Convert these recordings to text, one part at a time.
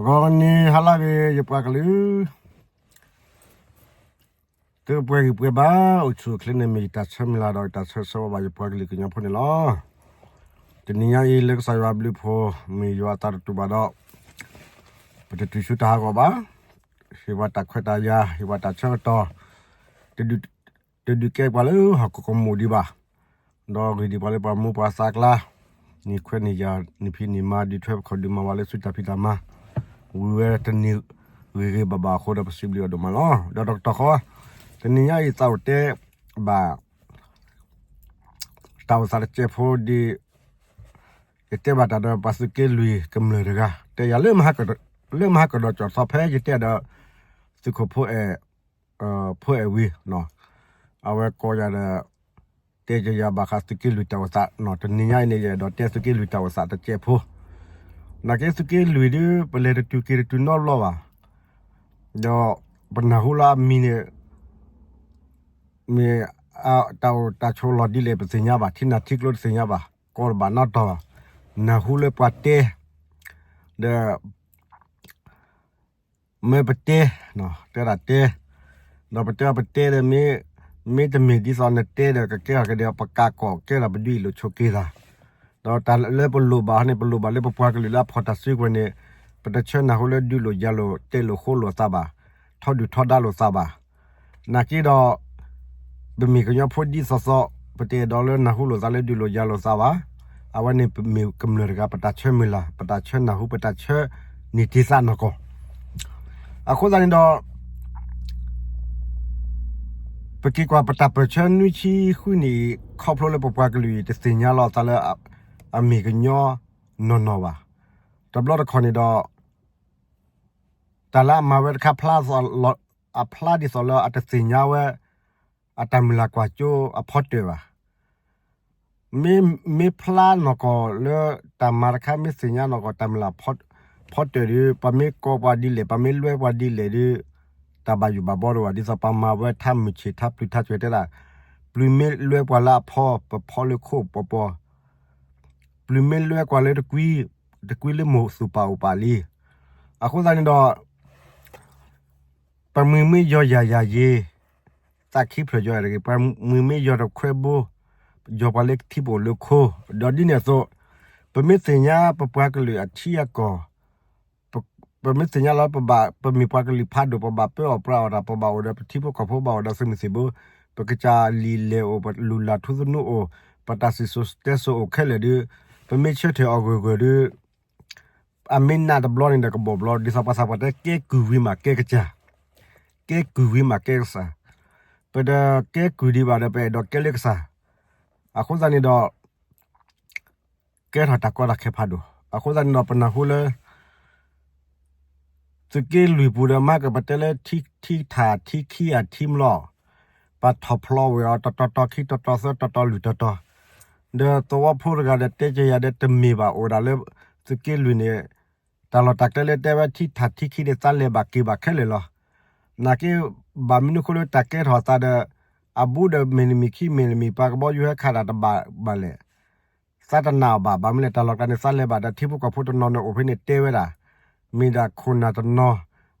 ဂီၤနံၤဟါလၢအဂ့ၤ ယပှၤကလုာ်, သုပှဲၤဂံၢ်ပှဲၤဘါ, အိၣ်ဆူၣ်အိၣ်ချ့န့ၣ် မ့ၢ်ယတၢ်ဆၢမုၢ်လၢ်ဒီးယတၢ်ဆၢဂ့ၤဆၢဝါဘၣ်ယပှၤကလုာ်ကညီဖိန့ၣ်လီၤ. တနံၤညါအံၤလၢကစၢ်ယွၤအဘျုးအဖှိၣ် မ့ၢ်ယွၤအသးတတူၢ်ဘၣ်ဒီး ပတတုၤဆူတၢ်ဟးဂီၤဘၣ်. ဟ့ၣ်ပှၤတၢ်ခွဲးတၢ်ယာ်, ဟ့ၣ်ပှၤတၢ်ဆၢကတီၢ်, တဒုးကဲပှၤလၢဟီၣ်ခိၣ်ကမူၣ်ဒံးဘၣ်, ဒီးဂ့ၤဒံးပှၤလၢပှၤမူပှၤသးကျါ, နံၤခွဲးနံၤယာ် နံၤဖံးနံၤမၤ ဒုးထွဲပခီၣ်ဒုးမၤဝဲလၢစုတၢ်ဖံးတၢ်မၤ, ဝံၤဝဲတနံၤဂ့ၤဂ့ၤဘၣ်ဘၣ်အဃိဒီး ပစံးဘျုးအီၤဒိၣ်မးလီၤ. ဒီးတကတီၢ်ဃီ, တနံၤညါအံၤသးအိၣ်တဲဘၣ် တၢ်အိၣ်သးတစဲးဖိဒ် ယတဲဘၣ်တၢ်ဒီးပှၤသုးက့လွံၢ်ကမျၢၢ်တဂၤ တဲယၤလၢမဟါကဒီးကၠီၣ်သီ ဖဲယတဲဒီး သုးခိၣ်ဖိအဲၣ်, ဖိအဲၣ်ဝံၤ, အဝဲကိးယၤဒီး တဲယၤဘၣ်ဃးသုးက့လွံၢ်တၢ်အိၣ်သး, တနံၤညါအံၤန့ၣ် ယအဲၣ်ဒိးတဲသုးက့လွံၢ်တၢ်အိၣ်သးတစဲးဖိ, နာ်က့သုးက့လွံၢ်ဒုး ပလဲၤတတုၤက့ၤတတုၤနီတဘျီဘၣ်, ဒီးပနၢ်ဟူလၢအမံၤန့ၣ် မ့ၢ်တၢ်အိၣ်တၢ်ဆိးလီၢ်ဒ်လဲၣ် ပသ့ၣ်ညါဘၣ်, ထံနၢ်ထံကျိတသ့ၣ်ညါဘၣ်, ကိးတဘၣ်နီတီၢ်, နၢ်ဟူလၢပှၤတဲ, ဒီး မ့ၢ်ပတဲ, တဲဒၣ်တဲ, ဒီးပတဲပတဲဒီး မ့ၢ်တမ့ၢ်ဒ်သိးနတဲဒီး ကကဲထီၣ်ကဒီး ပကးကီၢ်ကဲထီၣ်ပဒုးအံၣ်လိာ်ဆိးက့သး, ဒီးတၢ်လၢပလိၣ်ဘၣ်န့ၣ် ပလိၣ်ဘၣ်လၢပပှၤကလုာ်လၢအဖီၣ်တၢ်စုကဝဲၤန့ၣ်, ပတဆၢနၢ်ဟူလၢဒုးလိာ်ယၤလိာ် တဲလိာ်ဃိလိာ်သးဘၣ်, ထီဒုၣ်ထီဒါလိာ်သးဘၣ်. နာ်က့ဒီး ပမ့ၢ်ကညီဖိဒ်သိးသိး, ပတအဲၣ်ဒိးလၢနၢ်ဟူလိာ်သးလၢဒုးလိာ်ယၤလိာ်သးဘၣ်. အဝဲန့ၣ်ပမ့ၢ်ကမျၢၢ်တဂၤ ပတၢ်ဆၢမုၢ်လၢ်, ပတၢ်ဆၢနၢ်ဟူ, ပတၢ်ဆၢန့ၢ်တ့ၢ်သးနီၢ်ကီၢ်. အဃိသတးန့ၣ်ဒီး ပက့ၤကွၢ်ပတၢ်ပၢၢ်ဆၢနွံဆံဃုနံၣ်အံၤ ခီဖျိလၢပပှၤကလုာ်အံၤ တသ့ၣ်ညါလီၤအသးလၢအမ့ၢ်ကညီနီၢ်နီၢ်ဘၣ်. တဘျီတခီၣ်န့ၣ်ဒီး တၢ်လၢအမၤဝဲတခါ အဖျါဒ်သိးလၢအတသ့ၣ်ညါဝဲ အတၢ်မုၢ်လၢ်ကွၢ်စိအဖီတၢၢ်ဘၣ်. မ့ၢ်ဖျါနီၢ်ကီၢ်လၢတၢ်မၤတခါ မ့ၢ်သ့ၣ်ညါနီၢ်ကီၢ်တၢ်မုၢ်လၢ်ဖီတၢၢ်ဒီး ပမ့ၢ်ကိးပှၤဒ်လဲၣ် ပမ့ၢ်လွဲပှၤဒ်လဲၣ်ဒီး တၢ်ဘၣ်ယိၣ်ဘၣ်ဘီတအိၣ်ဘၣ်. ဒ်သိးပမၤဝဲထါမုၢ်ဆ့ၣ်ထါပျုၤထါစွဲၤတဲဒၣ်, ပျုၤမ့ၢ်လွဲပှၤလၢအဖီ ပဖီလၢခိၣ်ပပီၤ, ပျုၤမ့ၢ်လွဲပှၤလၢတကွံ, တကွံလၢမိၢ်သူၣ်ပာ်အိၣ်ပာ်လံ. အဃိသတးန့ၣ်ဒီး ပှၤမှံၤမ့ၢ်ယီၤယၤယၤယ့ၤ, သးခံဖျၢၣ်ယီၤတဂ့ၤ, ပှၤမှံၤမ့ၢ်ယီၤတခွဲဘိ, ယီၤပှၤလၢထံပအိၣ်လၢခိ. ဒီးဒ်န့ၣ်အသိး, ပမ့ၢ်သ့ၣ်ညါပပှၤကလုာ်အထံအကီၢ်, ပမ့ၢ်သ့ၣ်ညါလီၤ ပဘၣ်, ပမ့ၢ်ပှၤကလုာ်ဖးဒိၣ် ပဘၣ်ပၢအီၣ်ပြးအီၣ်တၢ်, ပဘၣ်အိၣ်ဒီးပထံဖိကီၢ်ဖိ ဘၣ်အိၣ်ဒီးသုးမုၢ်သံၣ်ဘိ, ပကစၢ်လံာ်လဲၢ်အိၣ် ပလူၤလၢ်ထူသနူအိၣ်, ပတၢ်စံၣ်စိၤတဲစိၤအိၣ်ခဲလၢာ်ဒီး, ပမ့ၢ်ဆၢထၢၣ်အီၤဂၢၢ်ဂၢၢ်ဒီး အမ့ၢ်နးတဘျီန့ၣ်ဒီးကဘီၣ်ဘျီ, ဒ်သိးပှၤသးပှၢ်တဲ ကဲကုၢ်ဝံၤမးကဲကစၢ်, ကဲကုၢ်ဝံၤမးကဲကစၢ်, ပတကဲကုၢ်ဒံးဘၣ်ဒီး ပအဲၣ်ဒိးကဲလၢကစၢ်. အဃိသတးန့ၣ်ဒီး ကဲထီၣ်တၢ်ကီတၢ်ခဲဖးဒိၣ်. အဃိသတးန့ၣ်ဒီး ပနၢ်ဟူလၢ သုးက့လွံၢ်ပူၤဒီး မၤကပတဲလၢ ထံထံထၣ်ထံခံအထံမလီၤ, ပှၤထီၣ်ဖျိဝဲအီၤ တတီၤတီၤခံတီၤတီၤသၢတီၤတီၤလွံၢ်တီၤတီၤ, ဒီးသဝီဖိတဂၤဒီး တဲကယၤဒီး တမ့ၢ်ဘၣ်အိၣ်ဒၣ်လၢ သုးက့လွံၢ်န့ၣ်, တၢ်လီၢ်တၢ်ကျဲလၢတဲဝဲ ထံထၣ်ထံခံန့ၣ် သးလဲၤဘၣ်က့ၤဘၣ်ခဲလၢာ်လီၤ. နာ်က့ ဘၣ်မနုၤအဃိလၢတၢ်ကဲထီၣ်သးဒီး အဘူးဒီးမ့ၢ်တမ့ၢ်ခံမ့ၢ်တမ့ၢ် ပှၤကဘီယူၤဟဲခးတၢ်တဘၣ်ဘၣ်လဲၣ်. သးတနာ်အီၤဘၣ်. ဘၣ်မနုၤလဲၣ် တၢ်လီၢ်တၢ်န့ၣ် သးလဲၤဘၣ်ဒီး ထံဖိကီၢ်ဖိတနီၤန့ၣ်အိၣ်ဖဲန့ၣ်တဲဝဲဒၣ်, မ့ၢ်ဒၣ်ခိၣ်နၢ်တနီၤ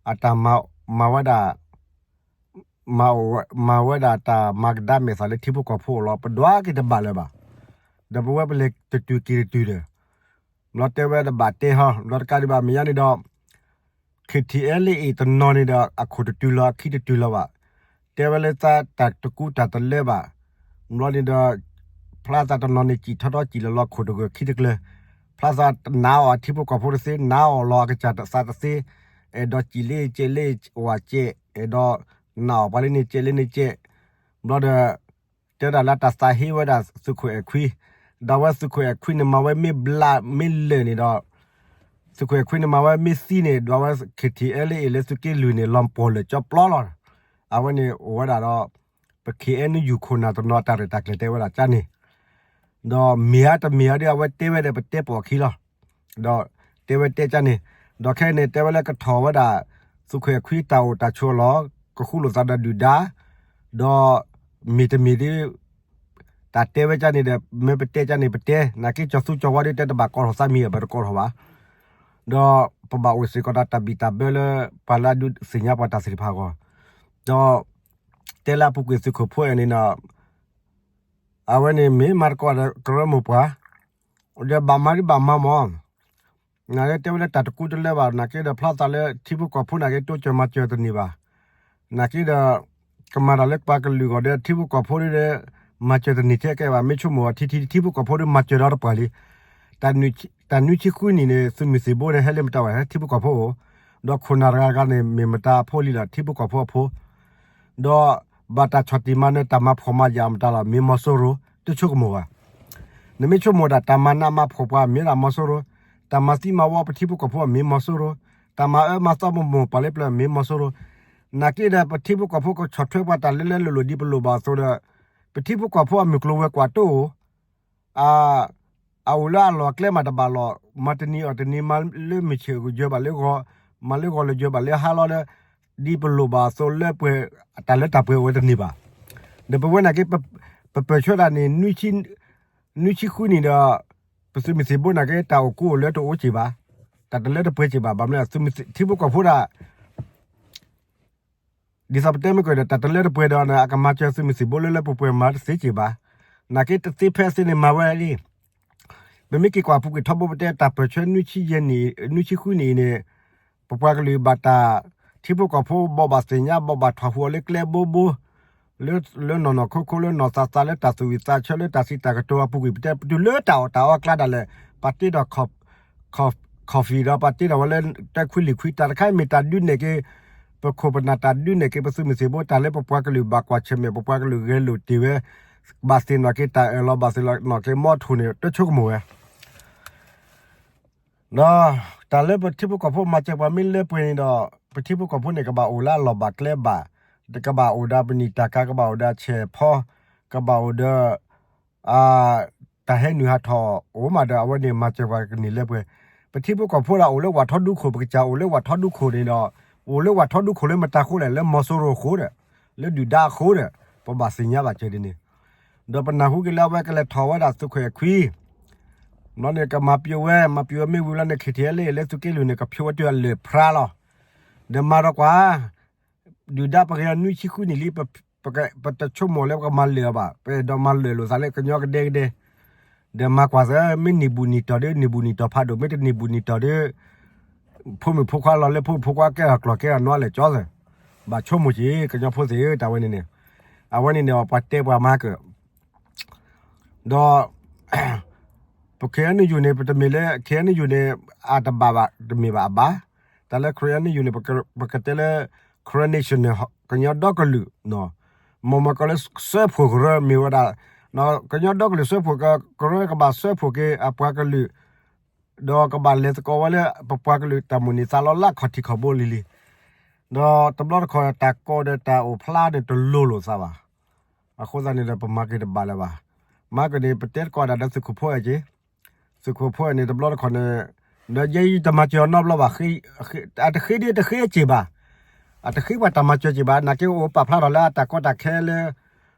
အတၢ်မၤဝဲဒၣ်, မၤဝဲဒၣ်တၢ်မၤကဒါမဲာ်သၣ်လၢထံဖိကီၢ်ဖိအအိၣ်လီၤ. ပဒွးက့ၤတဘၣ်လၢၤဘၣ်. ဒီးပဝဲပလဲၤတတုၤက့ၤတတုၤဒီး ဘျီတဲဝဲတဘၣ်တဲဟီ, ဘျီတကးဒံးဘၣ် မဲာ်ညါန့ၣ်ဒီး KTLA တနီၤန့ၣ်ဒီး အခိၣ်တတုၤလီၤ အခံတတုၤလီၤဘၣ်. တဲဝဲလၢသးတၢ်တကူတၢ်တလၢဘၣ်. ဘျီန့ၣ်ဒီး ဖျါသးတနီၤန့ၣ်စံၣ်ထီထီစံၣ်လီၤလီၤ ခိၣ်တဂၢၢ်ခံတကျၢၤ. ဖျါသးနာ်အီၤအထံဖိကီၢ်ဖိတသ့, နာ်အီၤလီၤအကစၢ်သးတသ့, အဲၣ်ဒိးစံၣ်လၢကဲးလၢဝဲကဲး, အဲၣ်ဒိးနာ်အီၤပှၤလၢန့ၣ်ကဲးလၢန့ၣ်ကဲး. ဘျီဒီး တဲဒၣ်လၢတၢ်သးဟ့ဝဲဒၣ်သုးခိၣ်အဲၣ်ခွံ, ဒီးဝဲသုးခိၣ်အဲၣ်ခွံန့ၣ် မၤဝဲမ့ၢ်ဘျးမ့ၢ်လၢာ်န့ၣ်ဒီး သုးခိၣ်အဲၣ်ခွံန့ၣ်မၤဝဲမ့ၢ်သံန့ၣ် ဒီးဝဲ KTLA လၢသုးက့လွံၢ်န့ၣ် လီၤပှီၢ်လၢာ်ကၠီပျီလီၤ. အဝဲန့ၣ်အိၣ်ဝဲဒၣ်ဒီး ပ KNU ခိၣ်နၢ်တနီၤတၢ်ရဲၣ်တၢ်ကျဲၤတဲဝဲဒၣ်ကန့ၣ်, ဒီးမ့ၢ်ဧါတမ့ၢ်ဧါဒီး အဝဲတဲဝဲဒီးပတဲပိာ်အခံလီၤ. ဒီးတဲဝဲတဲကန့ၣ်, ဒီးခဲအံၤန့ၣ် တဲဝဲလၢကထီၣ်ဝဲဒၣ် သုးခိၣ်အဲၣ်ခွံတၢ်အိၣ်တၢ်ဆိးအလီၢ်, ကဃူလိာ်သးဒီးဒုၣ်ဒါ, ဒီးမ့ၢ်တမ့ၢ်ဒီး တၢ်တဲဝဲကန့ၣ်ဒီး မ့ၢ်ပတဲကန့ၣ်ပတဲ, နာ်က့ကၠီၤသူကၠီၤဝါဒီး တဲတဘၣ်ကိးထီၣ်သးမံၤအဘၣ်တကိးထီၣ်ဘၣ်. ဒီး ပဘၣ်အိၣ်စ့ၢ်ကီးဒီးတၢ်ဘံၣ်တၢ်ဘၢလၢ ပှၤလၢအဒုးသ့ၣ်ညါပှၤတၢ်သ့ၣ်တဖၣ်အဂီၢ်, ဒီး တဲလၢအပူၤကွံာ်သုးခိၣ်ဖိအံၤန့ၣ်ဒီး အဝဲန့ၣ်မ့ၢ်မၤသကိးဒီးကရၢမိၢ်ပှၢ်, ဒီးဘၣ်မၤဒ်ဘၣ်မၤမၢ် နာ်က့တဲဝဲလၢတၢ်တကူတလၢဘၣ်, နာ်က့ဒီးဖျါသးလၢထံဖိကီၢ်ဖိနာ်က့ တိစၢၤမၤစၢၤတန့ၢ်ဘၣ်. နာ်က့ဒီး ကမၤတၢ်လၢပှၤကလုာ်အဂီၢ်ဒီး ထံဖိကီၢ်ဖိဒီး မၤစၢၤတန့ၢ်ထဲကဲဘၣ်, မ့ၢ်ဆိကမိၣ်အီၤထံထံ ထံဖိကီၢ်ဖိဒီးမၤစၢၤဒီးတပှၢ်လံ. တၢ်နွံဆံဃုနံၣ်န့ၣ် သုးမုၢ်သံၣ်ဘိန့ၣ် ဟဲလၢမတၤဝဲ ထံဖိကီၢ်ဖိအိၣ်, ဒီးခိၣ်နၢ်တဂၤတဂၤန့ၣ် မ့ၢ်မတၤအဖိလံဒီး ထံဖိကီၢ်ဖိအဖိ ဒီးဘၣ်တၢ်ဆီၣ်တံၢ်မၤနၢၤ တၢ်မၤဖှီၣ်မၤယာ်မတၤလီၤ မ့ၢ်မီၤစိရိၤ တဆိကမိၣ်ဘၣ်. နမ့ၢ်ဆိကမိၣ်ဒၣ် တၢ်မၤနးမၤဖှီၣ်ပှၤမ့ၢ်ဒၣ်မီၤစိရိၤ, တၢ်မၤသံမၤဝီပထံဖိကီၢ်ဖိမ့ၢ်မီၤစိရိၤ, တၢ်မၤအၢမၤသီပမိၢ်ပှၢ်လၢပျၢၤမ့ၢ်မီၤစိရိၤ, နာ်က့ဒီးပထံဖိကီၢ်ဖိကဆီၣ်ထွဲပှၤတၢ်လၢလၢလိၤလိၤဒ်ပလိၣ်ဘၣ်အသိးဒီး ပထံဖိကီၢ်ဖိအမုၢ်ကျိၤဝဲၤကွာ်တအိၣ် အ အအိၣ်လၢအလီၢ်အကျဲမးတဘၣ်လီၤ, မၤတနံၤအီၣ်တနံၤမၤလၢမုၢ်ဆ့ၣ်ဂ့ၤယွၤဘၣ်လၢဂီၤ, မၤလၢဂီၤလၢယွၤဘၣ်လၢဟါလီၤဒီး ဒ်ပလိၣ်ဘၣ်အသိးလၢပှဲၤ တၢ်လၢတၢ်ပှဲၤအိၣ်ဝဲတန့ၢ်ဘၣ်. ဒီးပဝဲနာ်က့ ပပၢၢ်ဆၢတၢ်န့ၣ် နွံဆံဃုနံၣ်ဒီး ပသုးမုၢ်သံၣ်ဘိနာ်က့ တၢ်အိၣ်ကူအိၣ်လၢတအိၣ်က့ၢ်ဘၣ်, တၢ်တလၢတပှဲၤက့ၢ်ဘၣ်, ဘၣ်မနုၤ ထံဖိကီၢ်ဖိဒၣ် ဒ်သိးပတဲမ့ၢ်ကဒီး တၢ်တလၢတပှဲၤဒီး အကမၤစၢၤသုးမုၢ်သံၣ်ဘိလၢလၢပှဲၤပှဲၤမၤတသ့က့ၢ်ဘၣ်, နာ်က့တသ့ဖဲအသ့န့ၣ်မၤဝဲလံ. ပမ့ၢ်က့ၤကွၢ်ပူၤကွံာ်ထီဘိပတဲတၢ်ပၢၢ်ဆၢ နွံဆံယဲၢ်နံၣ်နွံဆံဃုနံၣ်အံၤန့ၣ် ပပှၤကလုာ်ဘၣ်တၢ် ထံဖိကီၢ်ဖိဘိးဘၣ်သ့ၣ်ညါ ဘိးဘၣ်ထွၣ်ဟူးအီၤလၢကျဲဘိဘိ လၢနီၢ်နီၢ်ခိခိ လၢနီၢ်သးသး လၢတၢ်သူၣ်ဝံၣ်သးဆၢလၢတၢ်စံးတၢ်ကတိၤအပူၤကွံာ် ပတဲပတုၤလၢတၢ်အီၣ်တၢ်အီအကျါဒၣ်လဲာ် ပာ်တ့ဒီး coffee ဒီးပာ်တ့ဒီးဝဲလၢတၢ်ခွံလံာ်ခွံ တၢ်တခါမ့ၢ်တၢ်ဒုးနဲၣ်က့ၤ ပခိၣ်ပနၢ်တၢ်ဒုးနဲၣ်က့ၤ ပသုးမုၢ်သံၣ်ဘိတၢ်လၢပပှၤကလုာ်ဘၣ်ကွၢ်ဆၢၣ်မဲာ် ပပှၤကလုာ်ဂဲၤလိာ်တ့ၢ်ဝဲ ဘၣ်သ့ၣ်နီၣ်က့ၤတၢ်အၢၣ်လီၤ ဘၣ်သ့ၣ်နီၣ်က့ၤမီထိၣ်န့ၣ် တဆိကမိၣ်ဝဲ ဒီးတၢ်လၢပထံဖိကီၢ်ဖိမၤစၢၤပှၤမ့ၢ်လၢပှဲၤန့ၣ်ဒီး ပထံဖိကီၢ်ဖိန့ၣ် ကဘၣ်အိၣ်လၢအလီၢ်ဘၣ်ကျဲဘၣ်, ကဘၣ်အိၣ်ဒီးပနံာ်တၢ်ကၤ ကဘၣ်အိၣ်ဒီးဆဲးဖီ, ကဘၣ်အိၣ်ဒီး တၢ်ဟဲနုာ်ဟးထီၣ်အိၣ်မးဒီး အဝဲန့ၣ်မၤစၢၤပှၤကန့ၢ်လၢပှဲၤ, ပထံဖိကီၢ်ဖိဒီးအိၣ်လၢဝၣ်ထီဒူခိၣ် ပကစၢ်အိၣ်လၢဝၣ်ထီဒူခိၣ်န့ၣ်ဒီး အိၣ်လၢဝၣ်ထီဒူခိၣ်လၢမတၤဃိလဲၣ် လၢမီၤစိရိၤအဃိဒီး လၢဒုၣ်ဒါအဃိဒီး ပဘၣ်သ့ၣ်ညါဘၣ်စၢၤဒ်န့ၣ်, ဒီးပနၢ်ဟူက့ၤလၢအဝဲကလဲၤထီၣ်ဝဲဒၣ်သုးခိၣ်အဲၣ်ခွံ ဘျီန့ၣ် ကမၤပၠိဝဲ မၤပၠိဝဲမ့ၢ်ဝံၤလီၤန့ၣ် ခံထံၣ်အဲလ့ၣ် လၢသုးက့လွံၢ်န့ၣ် ကဖျိးဝဲတုၤအလၢၢ်ဖျါလီၤ, ဒီးမၤဒီးကွၢ် ဒုၣ်ဒါပှၤကညီနွံဆံဃုနံၣ်လံ ပတဆိကမိၣ်လၢပကမၤလၢာ်အီၤဘၣ်, ပအဲၣ်ဒိးမၤလၢာ်လိာ်သးလၢကညီကဒဲကဒဲ, ဒီးမၤကွၢ်သၢ မ့ၢ်နံၣ်ဘူၣ်နံၣ်တီၢ်ဒီး နံၣ်ဘူၣ်နံၣ်တီၢ်ဖးဒိၣ်, မ့ၢ်တနံၣ်ဘူၣ်နံၣ်တီၢ်ဒီး ဖိမုၣ်ဖိခွါလီၤလၢဖိမုၣ်ဖိခွါကဲထီၣ်ကျီၢ်ကဲထီၣ်နွါလဲၣ်ကၠီသၢ, ဘၣ်ဆိကမိၣ်က့ၤ ကညီဖိသ့ၣ်ဧၢ တၢ်ဝဲန့ၣ်န့ၣ်, အဝဲန့ၣ်န့ၣ် ပှၤတဲပှၤမၤကၢၢ် ဒီး ပ ခ့ၣ်အဲၣ်ယူၣ်န့ၣ် ပတမ့ၢ်လၢ ခ့ၣ်အဲၣ်ယူၣ်န့ၣ် အတဘၣ်ဘၣ် တမ့ၢ်ဘၣ်အဘၣ်, တၢ်လၢ ခ့ၣ်အဲၣ်ယူၣ်န့ၣ် ပကတဲလၢ Karen National ကညီဒီကလုာ် မ့ၢ်မ့ၢ်ကီးလၢစၢဖှိၣ်ကရၢမ့ၢ်ဝဲဒၣ်, ကညီဒီကလုာ်စၢဖှိၣ်ကရၢကဘၣ်စၢဖှိၣ်က့ၤအပှၤကလုာ်, ဒီးကဘၣ်လဲၤသကိးဝဲလၢပပှၤကလုာ်တၢ်မိၣ်န့ၢ်သးလီလၢအခီၣ်ထံးခီၣ်ဘိလံၤလံၤ, ဒီးတဘျီတခီၣ်တၢ်ကီဒီးတၢ်အိၣ်ဖျါန့ၣ်တလိၤလိာ်သးဘၣ်. အဃိသတးန့ၣ်ဒီး ပမၤက့ၤတဘၣ်လၢၤဘၣ်. မၤက့ၤန့ၣ် ပတဲသကိးဒၣ်ဒီးသုးခိၣ်ဖိအဲၣ်က့ၤ, သုးခိၣ်ဖိန့ၣ် တဘျီတခီၣ်န့ၣ်, ဒီးယဲယတမၤစၢၤအီၤနီတဘျီဘၣ်, အတဃ့ဒ်တဃ့က့ၤဘၣ်, အတဃ့ပှၤတၢ်မၤစၢၤက့ၤဘၣ်, နာ်က့အိၣ်ပာ်ဖျါထီၣ်လၢအတၢ်ကီတၢ်ခဲလၢ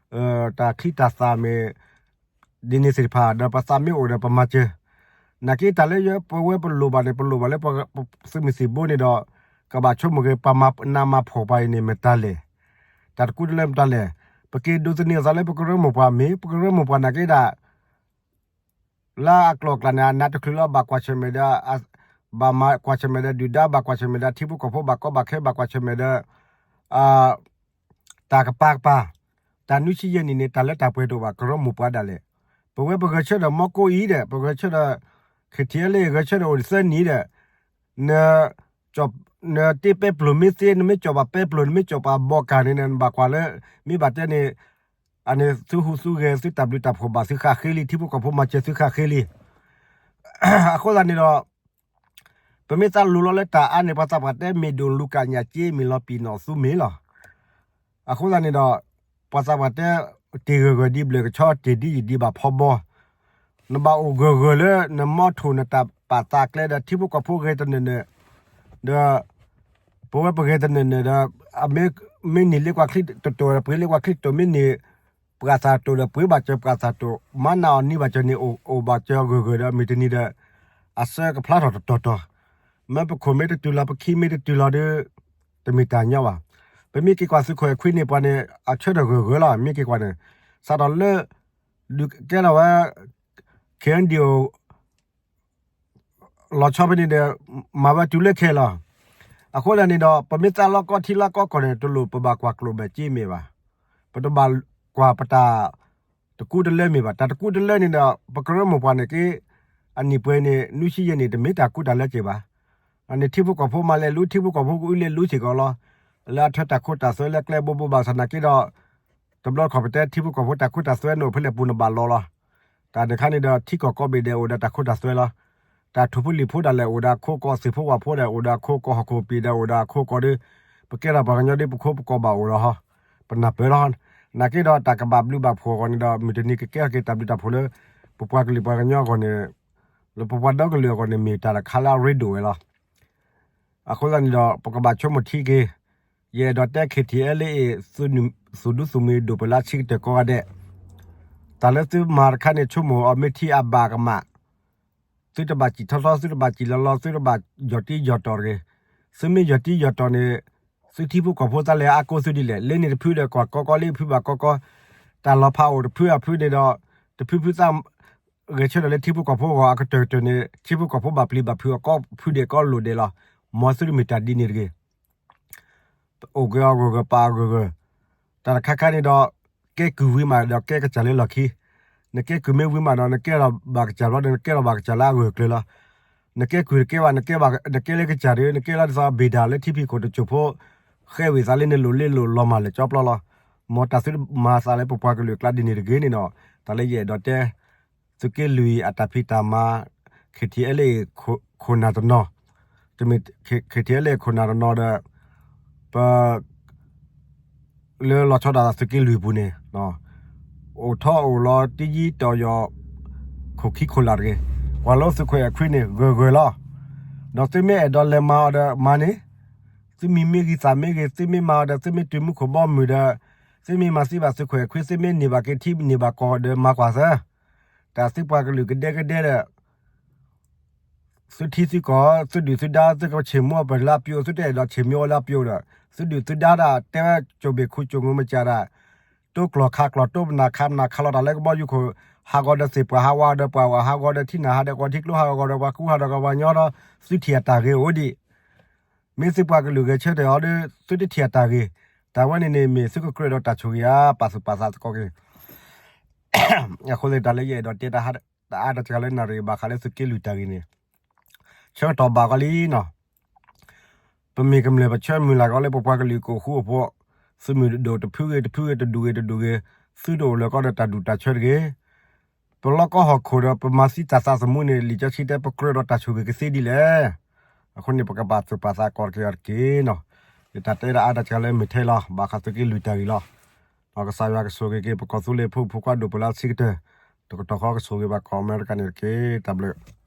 တၢ်ချံတၢ်သၣ်မ့ၢ် ဒ်န့ၣ်သ့ၣ်တဖၣ် ဒီးပသးမ့ၢ်အိၣ်ဒီးပမၤစၢၤ, နာ်က့တၢ်လၢယပဝဲပလိၣ်ဘၣ်န့ၣ် ပလိၣ်ဘၣ်လၢသုးမုၢ်သံၣ်ဘိန့ၣ်ဒီး ကဘၣ်ဆိကမိၣ်က့ၤ ပှၤမၤနးမၤဖှီၣ်ပှၤအံၤန့ၣ် မတၤလဲၣ်, တၢ်တကူတလၢမတၤလဲၣ်, ပက့ၤဒိးသန့ၤအသးလၢပကရၢမိၢ်ပှၢ်မ့ၢ် ပကရၢမိၢ်ပှၢ်နာ်က့ဒၣ် လၢအကျိၤအကျဲန့ၣ် အနးတချုးလီၤ ဘၣ်ကွၢ်ဆၢၣ်မဲာ်ဒီး, ဘၣ်မၤကွၢ်ဆၢၣ်မဲာ်ဒီး ဒုၣ်ဒါဘၣ်ကွၢ်ဆၢၣ်မဲာ်ဒီး ထံဖိကီၢ်ဖိဘၣ်ကီဘၣ်ခဲဘၣ်ကွၢ်ဆၢၣ်မဲာ်ဒီး, တၢ်ကပၤကပၤ, တၢ်နွံဆံယဲၢ်နံၣ်န့ၣ် တၢ်လၢတၢ်ပှဲၤတအိၣ်ဘၣ် ကရၢမိၢ်ပှၢ်ဒၣ်လဲာ်, ပဝဲပဂဲၤဆၢထၢၣ်မီကိအံၤဒီး ပဂဲၤဆၢထၢၣ် ခ့ၣ်ထံၣ်အဲလ့ၣ် ဂဲၤဆၢထၢၣ်အိၣ်သၢနံၣ်ဒီး န နတ့ပဲပျိၢ်မ့ၢ်သ့ နမ့ၢ်ကၠီၣ်ဘၣ်ပဲပျိၢ် နမ့ၢ်ကၠီၣ်ဘၣ်ဘီကၢ်န့ၣ် နဘၣ်ကွၢ်လၢ မ့ၢ်ဘၣ်တဲန့ၣ် အန့ၣ်သုဟူးသုဂဲၤ သုတၢ်ဘျုးတၢ်ဖှိၣ်ဘၣ်သုဃၣ်ဃ့လံ ထံဖိကီၢ်ဖိမၤစၢၤသုဃၣ်ဃ့လံ. အဃိသတးန့ၣ်ဒီး ပမ့ၢ်သးလူၤလီၤလၢတၢ်အါန့ၣ် ပှၤသးပှၢ်တဲ မ့ၢ်ဒိၣ်လူၤကၣ်ညၣ်က့ မ့ၢ်လီၤပံာ်နီၣ်သူမ့ၢ်လီၤ. အဃိသတးန့ၣ်ဒီး ပှၤသးပှၢ်တဲ တ့ၢ်ဂၢၢ်ဂၢၢ်ဒ်ဘျၢၣ်ကဆီ တ့ၢ်ဒ်ယံာ်ဒ်ဘၣ်ဖီဘီ နဘၣ်အိၣ်ဂၢၢ်ဂၢၢ်လၢ နမီထိၣ်နတၢ်ပာ်သးကျဲဒီး ထံဖိကီၢ်ဖိဂဲၤတနၢၤနၢၤ ဒီး ပဝဲပဂဲၤတနၢၤနၢၤဒီး မ့ၢ်န့ၢ်လ့ကွၢ်ချံတတိၤဒီး ပှ့ၤလ့ကွၢ်ချံတတိၤ မ့ၢ်န့ၢ်ပှၤသးတိၤဒီး ပှ့ၤဘၣ်စၢၤပှၤသးတိၤ မၤနၢၤအီၤန့ၢ်ဘၣ်စၢၤန့ၣ် အိၣ်ဘၣ်စၢၤဂၢၢ်ဂၢၢ်ဒီး မ့ၢ်တနံၤဒီး အစၢကဖျါထီၣ်တတီၤတီၤ မ့ၢ်ပခိၣ်မ့ၢ်တတုၤလီၤ ပခံမ့ၢ်တတုၤလီၤဒီး တမ့ၢ်တၢ်ညီဘၣ်. ပမ့ၢ်က့ၤကွၢ်သုးခိၣ်အဲၣ်ခွံန့ၣ် ပှၤန့ၣ် အဆၢထၢၣ်ဂၢၢ်ဂၢၢ်လီၤ. မ့ၢ်က့ၤကွၢ်န့ၣ် စးထီၣ်လၢ ဒုးကဲထီၣ်ဝဲ KNDO လီၤဆီဖဲန့ၣ်ဒီး မၤဝဲတုၤလၢခဲလီၤ. အဃိသတးန့ၣ်ဒီး ပမ့ၢ်သးလီၤကီထံလီၤကီကီၢ်န့ၣ် တလိၣ်ပဘၣ်ကွၢ်ကျိၣ်ဘၣ်စ့မ့ၢ်ဘၣ်. ပတဘၣ်ကွၢ်ပတၢ်တကူတလၢမ့ၢ်ဘၣ်. တၢ်တကူတလၢန့ၣ်ဒီး ပကရၢမိၢ်ပှၢ်န့ၣ်က့ အနံၣ်ပှဲၤန့ၣ် နွံဆံယဲၢ်န့ၣ် တမ့ၢ်တၢ်ကူတၢ်လၢစ့ၢ်ဘၣ်. အန့ၣ်ထံဖိကီၢ်ဖိမၤလဲၤလူ ထံဖိကီၢ်ဖိကအုလဲၤလူစ့ၢ်ကီးလီၤ. လၢအထွဲတၢ်ခိတၢ်သွဲလၢကျဲဘိဘိဘၣ်ဆၣ်နာ်က့ဒီး တဘျီတခီၣ်ပတဲထံဖိကီၢ်ဖိတၢ်ခိတၢ်သွဲန့ၣ်အိၣ်ဖဲလဲၣ်ပူၤန့ၣ်ဘၣ်လီၤလီၤ. တၢ်န့ၣ်ခါန့ၣ်ဒီး ထံကီၢ်ကိးဘ့ၣ်ဒဲးအိၣ်ဒီးတၢ်ခိတၢ်သွဲလီၤ. တၢ်ထူၣ်ဖိလံၣ်ဖိဒၣ်လဲာ်အိၣ်ဒီးအခိကီၢ် သ့ၣ်ဖိဝၣ်ဖိဒၣ်အိၣ်ဒီးအခိကီၢ် ဟီၣ်ခိၣ်ပ့ၤဒၣ်အိၣ်ဒီးအခိကီၢ်ဒီး ပကဲထီၣ်ပှၤကညီဒီး ပခိၣ်ပကီၢ်ဘၣ်အိၣ်ဒီးဟီ ပနၢ်ပၢၢ်လီၤ. နာ်က့ဒီးတၢ်ကဘၣ်ဘျုးဘၣ်ဖှိၣ်အဂီၢ်န့ၣ်ဒီး မုၢ်တနံၤကကဲထီၣ်က့ၤတၢ်ဘျုးတၢ်ဖှိၣ်လၢ ပပှၤကလုာ်ပှၤကညီအဂီၢ်န့ၣ် လၢပပှၤဒီကလုာ်အဂီၢ်န့ၣ် မ့ၢ်တၢ်တခါလၢအရ့ဒိၣ်ဝဲလီၤ. အဃိသတးန့ၣ်ဒီး ပကဘၣ်ဆိကမိၣ်ထံက့ၤ, ယအဲၣ်ဒိးတဲ KTLA သုးဒူသုးမုၢ်ဒိၣ်ပှၤလၢဆံးကတၢၢ်ကိးဂၤဒဲး, တၢ်လၢသုမၤတခါန့ၣ် ဆိကမိၣ်အီၤမ့ၢ်ထံအဘၣ်ကမၣ်, သုတဘၣ်စံၣ်ထီထီ သုတဘၣ်စံၣ်လီၤလီၤ သုတဘၣ်ယီၢ်တံယီၢ်တီၢ်တဂ့ၤ. သုမ့ၢ်ယီၢ်တံယီၢ်တီၢ်န့ၣ် သုထံဖိကီၢ်ဖိသးလဲၤအါကိးသုဒ်လဲၣ်. လၢန့ၣ်တဖုဒီးကွၢ်ကီကီ လၢဖုဘၣ်ကီကီ, တၢ်လီၤဖးအိၣ်တဖုအဖုန့ၣ်ဒီး တဖုဖုသး ဂဲၤဆၢထၢၣ်လၢထံဖိကီၢ်ဖိအဂီၢ်အကတၢၢ်ကတၢၢ်န့ၣ် ထံဖိကီၢ်ဖိဘၣ်ပျံၤဘၣ်ဖုးအကီဖုဒဲးကီလိၤဒဲးလီၤ. မ်သုတမ့ၢ်တၢ်ဒ်န့ၣ်တဂ့ၤ. အိၣ်က့ၤအဂၢၢ်ဂၢၢ်ပာ်အဂၢၢ်ဂၢၢ်, တၢ်တခါခါန့ၣ်ဒီး ကဲကုၢ်ဝံၤမးဒီးကဲကစၢ်လၢလီၢ်ခံ, နကဲကုၢ်မ့ၢ်ဝံၤမးဒီး နကဲထီၣ်ဘၣ်ကစၢ်ဘျီဒီး နကဲထီၣ်ဘၣ်ကစၢ်လၢအဂၢၢ်ကျၢၤလီၤ. နကဲကုၢ်တကဲဘၣ် နကဲဘၣ် နကဲလၢကစၢ်ဒီး နကဲလီၤဒ်သိးဘ့ၣ်ဒၣ်လၢထံဖံးခိၣ်တစိၢ်ဖိ ဃဲဝံၤသးလၢနလိၤလ့လိၤလီၤမၢ်လၢာ်ကၠီပျီလီၤ. မ်တၢ်သုမၤသးလၢပပှၤကလုာ်အကျါဒ်န့ၣ်တဂ့ၤန့ၣ်ဒီး တၢ်လၢယအဲၣ်ဒိးတဲ သုးက့လွံၢ်အတၢ်ဖံးတၢ်မၤ KTLA ခိၣ်နၢ်တနီၤ, KTLA ခိၣ်နၢ်တနီၤဒီး ပ လၢလီၤဆီဒၣ်တၢ်သုးက့လွံၢ်ပူၤန့ၣ် အိၣ်ထီၣ်အိၣ်လီၤတယံာ်တီၤယီၤ ခိၣ်ခံခိၣ်လာ်တဂ့ၤ. ကွၢ်လၢသုးခိၣ်အဲၣ်ခွံန့ၣ် ဂၢၢ်ဂၢၢ်လီၤ. ဒီးသုမ့ၢ်အဲၣ်ဒိးလဲၤမၤအီၤဒီးမၤန့ၣ်, သုမံၤမ့ၢ်ဂံၢ်သးမ့ၢ်ဂ့ၤ, သုမ့ၢ်မၤအီၤဒီး သုမ့ၢ်တုၤမူခိၣ်ဘီမုၢ်ဒီး သုမ့ၢ်မၤသံဘၣ်သုးခိၣ်အဲၣ်ခွံ သုမ့ၢ်န့ၢ်ဘၣ်က့ၤထံန့ၢ်ဘၣ်ကီၢ်ဒီးမၤကွၢ်သၢ တၢ်သုပှၤကလုာ်ကဒဲကဒဲဒီး သုထံသုကီၢ် သုဒုၣ်သုဒါ သုကဆ့ၣ်မူအပၢၢ်လၢအပျိ သုတအဲၣ်ဒိးဆ့ၣ်မူအီၤလၢအပျိဒီး သုဒုၣ်သုဒါဒၣ် တဲဝဲကၠိၣ်ဘ့ၣ်ခူကၠိၣ်ငူမစၢ်ဒၣ် တိကျီၢ်ခးကျီၢ် တိပနၢ်ခးပနၢ် ခးလီၤတၢ်လၢကဘီယူၤခိၣ် ဟးဂီၤဒီးသ့ၣ်ပှၢ် ဟးဂီၤဒီးပှၢ်ဝဲ ဟးဂီၤဒီးထံနၢ် ဟးဒီးကွီၤထံကျိ ဟးဂီၤဒီးပှၤကူ ဟးဒီးပှၤညီဒီး သုထံၣ်အတၢ်ဂ့ၤအိၣ်ဒံး မ့ၢ်သုပှၤကလုာ်ဂဲၤဆၢထၢၣ်အီၤဒီး သုတထံၣ်အတၢ်ဂ့ၤ, တၢ်ဝဲန့ၣ်န့ၣ် မ့ၢ်သုကကြၢးဒီးတၢ်ဆိၣ်ဂ့ၤဧါ ပာ်သူၣ်ပာ်သးသကိးက့ၤ အဃိသတးလၢယအဲၣ်ဒိးတဲတၢ်အါတက့ၢ်လၢနၣ်ရံၣ်ဘၣ်ဃးလၢသုးက့လွံၢ်တၢ်ဂ့ၢ်န့ၣ် ဆၢကတီၢ်ဘၣ်ကီးလံနီၤ, ပမ့ၢ်ကမျၢၢ်ပဆၢမုၢ်လၢ်ကီးလၢပပှၤကလုာ်ကအိၣ်ဃူအိၣ်ဖိး, သုးမုၢ်ဒိၣ်တဖုဂ့ၤတဖုဂ့ၤ တဒူၣ်ဂ့ၤတဒူၣ်ဂ့ၤ, သုတအိၣ်လၢၤကီးဒီးတၢ်ဒူၣ်တၢ်ဆၢတဂ့ၤ ပလီၢ်ကီၢ်ဟီၣ်ခိၣ်ဒီး ပမၤသံတၢ်သးသမူန့ၣ် လံာ်စီဆှံတဲပကြၢးဒီးတၢ်ဆိၣ်ဂ့ၤကသ့ဒ်လဲၣ်. အဃိန့ၣ် ပကပာ်သူၣ်ပာ်သးကီးတက့ၢ်အီၤတက့ၢ်နီၤ. ယတၢ်တဲဒၣ်အါတက့ၢ်လၢမ့ၢ်ထဲလီၤ ဘၣ်ဃးသုးက့လွံၢ်တၢ်ဂ့ၢ်လီၤ. ဒီးကစၢ်ယွၤကဆိၣ်ဂ့ၤက့ၤ ပကီၢ်သူလ့ၤဖိမုၣ်ဖိခွါဒိၣ်ပှၤလၢအဆံးကတၢၢ်, တကတီၢ်ဃီကဆိၣ်ဂ့ၤဘၣ်ကီၢ်အမဲရကၤန့ၣ်တက့ၢ်. တၢ်ဘျုး